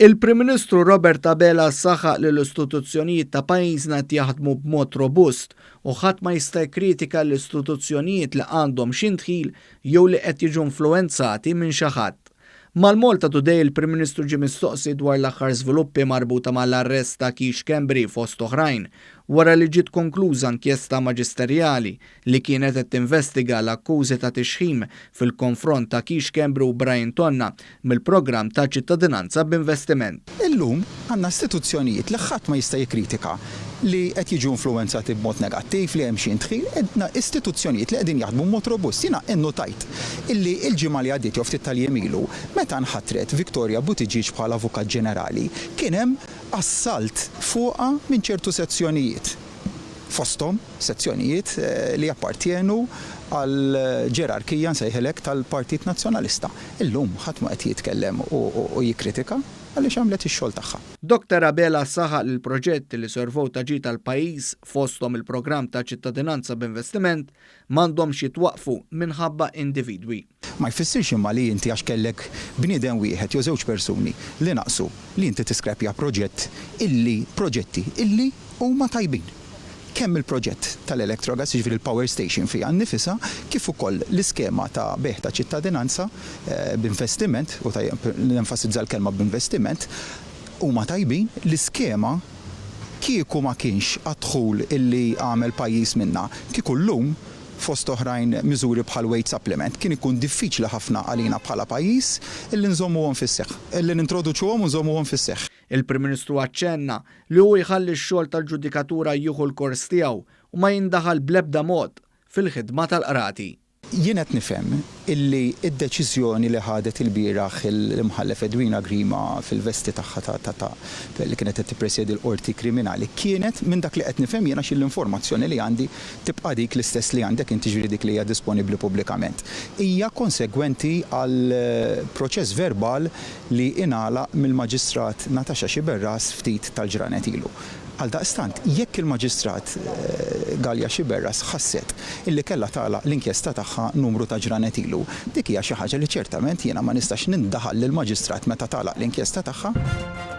Il-Prim Ministru Robert Abela saħaq li l-istituzzjonijiet ta' pajjiżna qed jaħdmu b'mod robust u ħadd ma jista' jikkritika l-istituzzjonijiet li għandhom xi ndħil jew li qed jiġu influwenzati minn xi ħadd. Mal-Malta Today il-Prim Ministru ġie mistoqsi dwar l-aħħar żviluppi marbuta mal-arrest ta' Keith Schembri fost oħrajn wara li ġiet konkluża inkjesta maġisterjali li kienet qed tinvestiga l-akkużi ta' tixħim fil-konfront ta' Keith Schembri u Brian Tonna mill-programm ta' ċittadinanza b'investiment. Illum għandna istituzzjonijiet li ħadd ma jista' jikkritika li qed jiġu influwenzati b'mod negattiv, li hemm xi indħil, għandna istituzzjonijiet li qegħdin jaħdmu b'mod robust. Jiena innutajt illi l-ġimgħa li għaddiet jew ftit tal-jiem ilu, meta nħatret Victoria Buttigieg bħala Avukat Ġenerali, kien hemm assalt fuqha minn ċertu sezzjonijiet, fosthom sezzjonijiet li jappartjenu għall-ġerarkija, nsejħilek, tal-Partit Nazzjonalista. Illum ħadd ma qed jitkellem u jikkritika. Għaliex għamlet ix-xogħol tagħha. Dottor Abela saħaq li l-proġetti li servew ta' ġid għall-pajjiż, fosthom il-programm ta' ċittadinanza b'investiment, m'għandhomx jitwaqqfu minħabba individwi. Ma jfissirx imma li inti għax kellek bniedem wieħed jew żewġ persuni li naqsu li inti tiskrepja proġett illi proġetti illi huma tajbin. Kemm il-proġett tal-Electrogas, jiġifieri l-power station fiha nnifisha, kif ukoll l-iskema ta' bejgħ ta' ċittadinanza b'investiment, u tajjeb nenfasizza l-kelma b'investiment, huma tajbin. L-iskema kieku ma kienx għad-dħul illi għamel pajjiż minnha, kieku llum, fost oħrajn miżuri bħal wage supplement, kien ikun diffiċli ħafna għalina bħala pajjiż illi nżommuhom fis-seħħ, illi nintroduċuhom u nżommuhom fis-seħħ. Il-Prim Ministru aċċenna li hu jħalli x-xogħol tal-ġudikatura jieħu l-kors tiegħu u ma jindaħal bl-ebda mod fil-ħidma tal-qrati. Jien qed nifhem illi d-deċiżjoni li ħadet ilbieraħ l-Imħallef Edwina Grima fil-vesti tagħha ta' ta' li kienet qed tippresjedi l-Qorti Kriminali kienet, minn dak li qed nifhem jien għax l-informazzjoni li għandi tibqa' dik l-istess li għandek inti jiġifieri dik li hija disponibbli pubblikament, hija konsegwenti għal proċess verbal li ingħalaq mill-Maġistrat Natasha Sciberras ftit tal-ġranet ilu. Għaldaqstant, jekk il-Maġistrat Galea Sciberras ħasset illi kellha tagħlaq l-inkjesta tagħha numru ta' ġranet ilu, dik hija xi ħaġa li ċertament jiena ma nistax nindaħal lill-Maġistrat meta tagħlaq l-inkjesta tagħha.